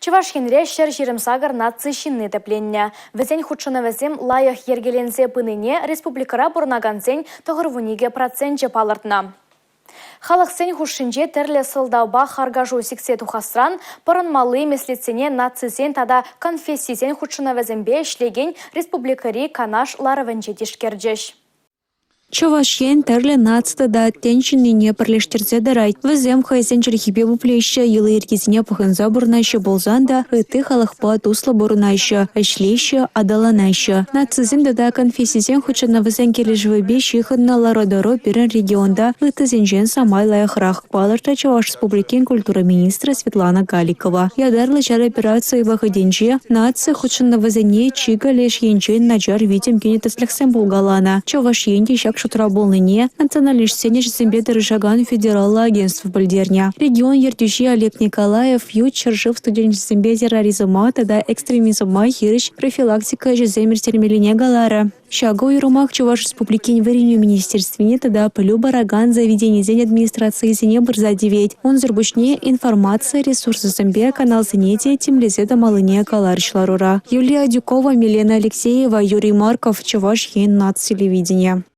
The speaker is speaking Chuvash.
Чӑваш Енре 128 наци ҫынни тӗпленнӗ. Вӗсен хутшӑнӑвӗсем лайӑх йӗркеленсе пынине республикӑра пурӑнакансен 92 проценчӗ палӑртнӑ. Халӑхсен хушшинче тӗрлӗ сӑлтавпа харкашу сиксе тухасран пӑрӑнмалли меслетсене нацисен тата конфессисен хутшӑнӑвӗсемпе ӗҫлекен республикӑри канаш ларӑвӗнче тишкерчӗҫ. Чӑваш Ен тӗрлӗ наци тата тӗн ҫыннине пӗрлештерсе тӑрать. Вӗсем хӑйсен чӗлхипе пуплеҫҫӗ, йӑли-йӗркисене пӑхӑнса пурӑнаҫҫӗ пулсан та ытти халӑхпа туслӑ пурӑнаҫҫӗ, ӗҫлеҫҫӗ, аталанаҫҫӗ. Нацисен тата конфессисен хутшӑнӑвӗсен килӗшӗвӗпе ҫыхӑннӑ лару-тӑру пирӗн регионта ыттисенчен самай лайӑхрах, палӑртрӗ Чӑваш Республикин культура министрӗ Светлана Каликова. Ятарлӑ ҫар операцийӗ вӑхӑтӗнче наци хутшӑнӑвӗсене чикӗ леш енчен начар витӗм кӳнӗ тӗслӗхсем пулкаланӑ. Чӑваш Ен те ҫак шутра пулнине националистсен ӗҫӗсемпе тӑрӑшакан федераллӑ агентство пӗлтернӗ. Регион ертӳҫи Олег Николаев ют ҫӗршыв студенчӗсемпе терроризма тата экстремизма хирӗҫ профилактика ӗҫӗсем ирттермеллине каларӗ. Ҫакӑ уйрӑмах Чӑваш Республикин Вӗренӳ министерствине тата пӗлӳ паракан заведенисен администрацийӗсене пырса тивет. Унсӑр пуҫне информаци ресурсӗсемпе каналсене те тимлесе тӑмаллине каларӗҫ ларура. Юлия Адюкова, Милена Алексеева, Юрий Марков, Чӑваш Ен наци телевиденийӗ.